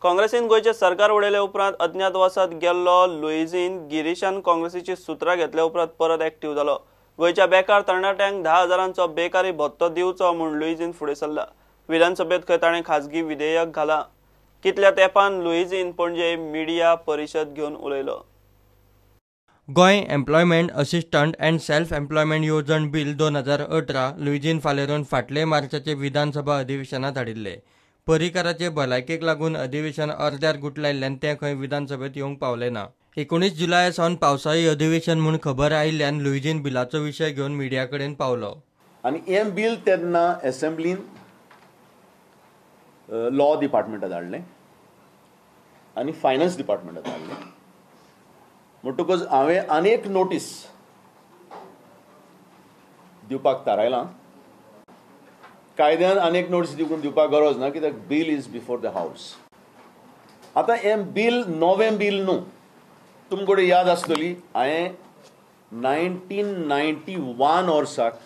काँग्रेसीन गोंयचें सरकार उडयले उपरांत अज्ञातवासात गेल्लो लुईझीन गिरीशान काँग्रेसीची सुत्रां घेतल्या उपरांत परत एक्टिव्ह जालो. गोंयच्या बेकार तरणाट्यांक 10,000 बेकारी भत्तो दिवचो म्हूण लुईझीन फुडें सरला. विधानसभेत खंय ताणें खाजगी विधेयक घाला. कितल्या तेंपान लुईझीन पणजे मिडिया परिशद घेवन उलयलो. Goa employment assistant and self employment येवजण बील 2018 लुईझीन फालेरोन फाटले मार्चाचे विधानसभा अधिवेशनात हाडिल्ले. पर्रीकाराचे भलायकेक लागून अधिवेशन अर्द्यार गुटलायिल्ल्यान तें खंय विधानसभेत येवंक पावलें ना. 19 जुलय सावन पावसाळी अधिवेशन म्हूण खबर आयिल्ल्यान लुईझीन बिलाचो विशय घेवन मिडिया कडेन पावलो. आनी हें बील तेन्ना एसेंब्लीन लॉ डिपार्टमेंटात हाडलें आनी फायनान्स डिपार्टमेंटात हाडलें. म्हणटकच हांवें आनी एक नोटीस दिवपाक थारायलां. कायद्यान आनी एक नोटीस दिवपाक गरज ना कित्याक bill is before the house. आतां हें बील नवें बील न्हू. तुमकां याद आसतली हांवें 1991 वर्साक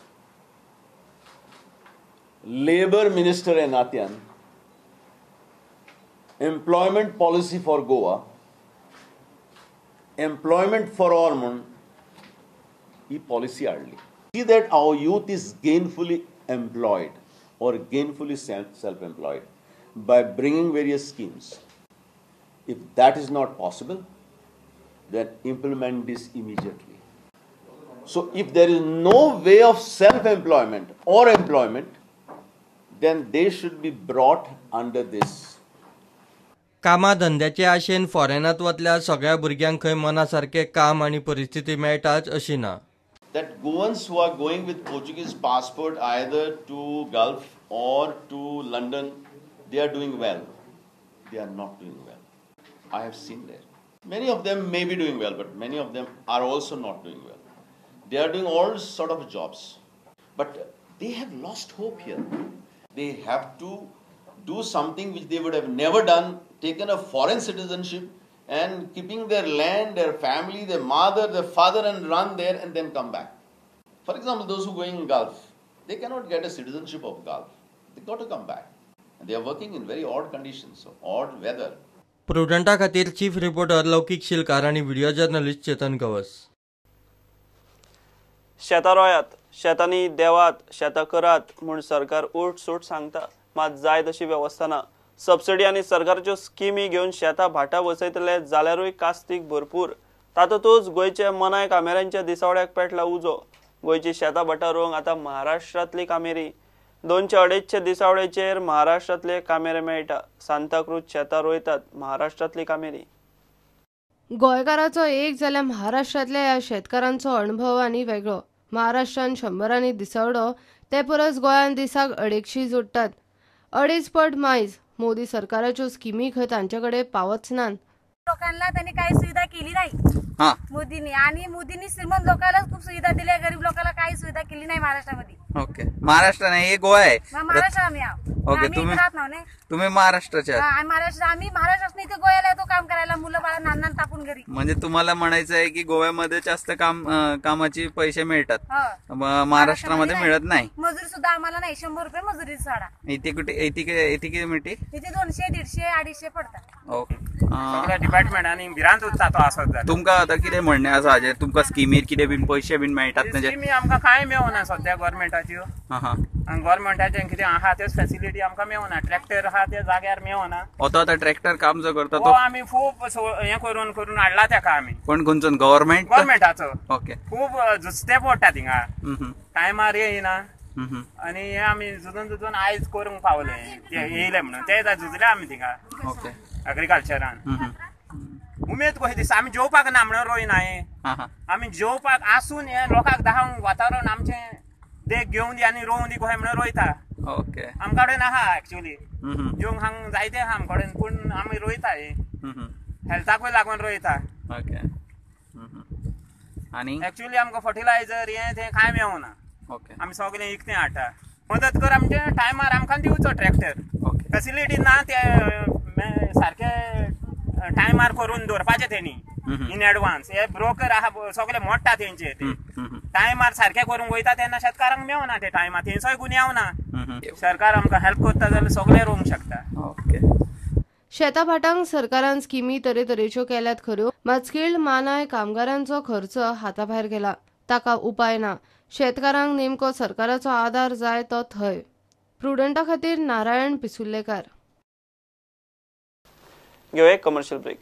लेबर मिनिस्टर ह्या नात्यान employment policy for Goa, employment for all म्हूण ही पॉलिसी हाडली. See that our youth is gainfully employed or gainfully self-employed by bringing various schemes. If that is not possible, then implement this immediately. So if there is no way of self-employment or employment, then they should be brought under this. कामा धंद्याचे आशेन फॉरेनात वतल्या सगळ्या भुरग्यांक खंय मनासारकें काम आनी परिस्थिती मेळटाच अशी ना. That Goans who are going with Portuguese passport either to Gulf or to London, they are doing well. They are not doing well. I have seen that. Many of them may be doing well, but many of them are also not doing well. They are doing all sort of jobs, but they have lost hope here. They have to do something which they would have never done, taken a foreign citizenship and keeping their land, their family, their mother, their father and run there and then come back. For example, those who are going in Gulf, they cannot get a citizenship of Gulf. They got to come back. And they are working in very odd conditions, so odd weather. प्रुडंटा खातीर chief reporter लौकिक शिलकार आनी video journalist Chetan Gawas. शेतां रोयात, शेतांनी देवात, शेतां करात म्हूण सरकार उठसूट सांगता, मात जाय तशी वेवस्था ना. सबसिडी आनी सरकारच्यो स्किमी घेवन शेतां भाटां वसयतले जाल्यारूय कास्तीक भरपूर. तातूंतच गोंयच्या मनाय कामेऱ्यांच्या दिसावड्याक पेटला उजो. गोंयची शेतां भाटां रोवंक आतां महाराष्ट्रांतली कामेरी. 200-250 दिसावड्याचेर महाराष्ट्रांतले कामेरे मेळटा. सांताक्रूज शेतां रोयतात महाराष्ट्रांतली कामेरी. गोंयकाराचो एक जाल्यार महाराष्ट्रांतल्या ह्या शेतकारांचो अणभव आनी वेगळो. महाराष्ट्रान 100 दिसावडो ते परस गोंयांत दिसाक 250 जोडटात. 2.5 पट मायज. मोदी सरकाराच्यो स्किमी खंय तांचे कडेन पावच नात. लोकांना त्यांनी काही सुविधा केली नाही मोदींनी, आणि मोदींनी श्रीमंत लोकांना खूप सुविधा दिल्या, गरीब लोकांना काही सुविधा केली नाही महाराष्ट्रामध्ये. ओके, महाराष्ट्र नाही, हे गोवा आहे. महाराष्ट्र आम्ही आहोत. ओके, तुम्ही महाराष्ट्राचे आहात. महाराष्ट्र, आम्ही महाराष्ट्रात इथे गोव्याला येतो काम करायला, मुलं बाळा नाना टाकून घरी. म्हणजे तुम्हाला म्हणायचं आहे की गोव्यामध्ये जास्त कामाचे पैसे मिळतात, महाराष्ट्रामध्ये मिळत नाही. मजुरी सुद्धा आम्हाला नाही, 100 रुपये मजुरी साडा. इथे कुठे इथे किती मिळते? इथे 200, 150, 250 पडतात. ओके, डिपार्टमेंट आणि भिरांत उरता तो असत जाल्यार. तुमकां आतां कितें म्हणणें आसा हाजेर? तुमकां स्किमीर कितें बीन पयशे बीन मेळटात? स्किमी आमकां कांय मेळना सद्या गव्हर्मेंटाच्यो. आनी गव्हर्मेंटाचें कितें आहा त्योच फेसिलिटी आमकां मेळना. ट्रॅक्टर आहा त्या जाग्यार मेळना. आतां ट्रॅक्टर काम जो करता तो आमी खूब हें करून करून हाडला तेका आमी. कोण खंयचो? गव्हर्मेंट? गव्हर्मेंटाचो. ओके, खूब झुजते पडटा थिंगा, टायमार येयना. आनी हें आमी झुजून झुजून आयज करूंक पावले, येयले म्हणून ते झुजले आमी थिंगा. ओके, एग्रीकल्चरान उमेद कशी दिसता. आमी जेवपाक ना म्हणून रोयना हें, आमी जेवपाक आसून हें लोकांक दाखोवंक वातावरण आमचें देख घेवन दी आनी रोवून दी कशें म्हणून रोयता. ओके, आमकां कडेन आहा एक्चुअली जेवंक हांग जायते आहा आमकां कडेन, पूण आमी रोयता हें हेल्थाकूय लागून रोयता. ओके, आनी एक्चुअली आमकां फर्टिलायझर हें तें कांय मेळना. ओके, आमी सगळें इकतें हाडटा. मदत कर आमचे टायमार आमकां दिवचो ट्रॅक्टर. फेसिलिटी ना ते सारके टायमार करून दवरपाचे तेणी इन एडवान्स. हे ब्रोकर आहा सगळे मोडटा तेंचे, ते टायमार सारके करूंक वयता तेन्ना शेतकारांक मेळना ते टायमार, तेंचोय गुन्यांव ना. सरकार आमकां हेल्प करता जाल्यार सगळे रोवंक शकता. ओके, शेताभाटांक सरकारान स्किमी तरेतरेच्यो केल्यात खऱ्यो, मात स्किल्ड मानाय कामगारांचो खर्च हाताभायर गेला. ताका उपाय ना. शेतकारांक नेमको सरकाराचो आदार जाय तो थंय. प्रुडंटा खातीर नारायण पिसुर्लेकार. घेवया कमर्शियल ब्रेक.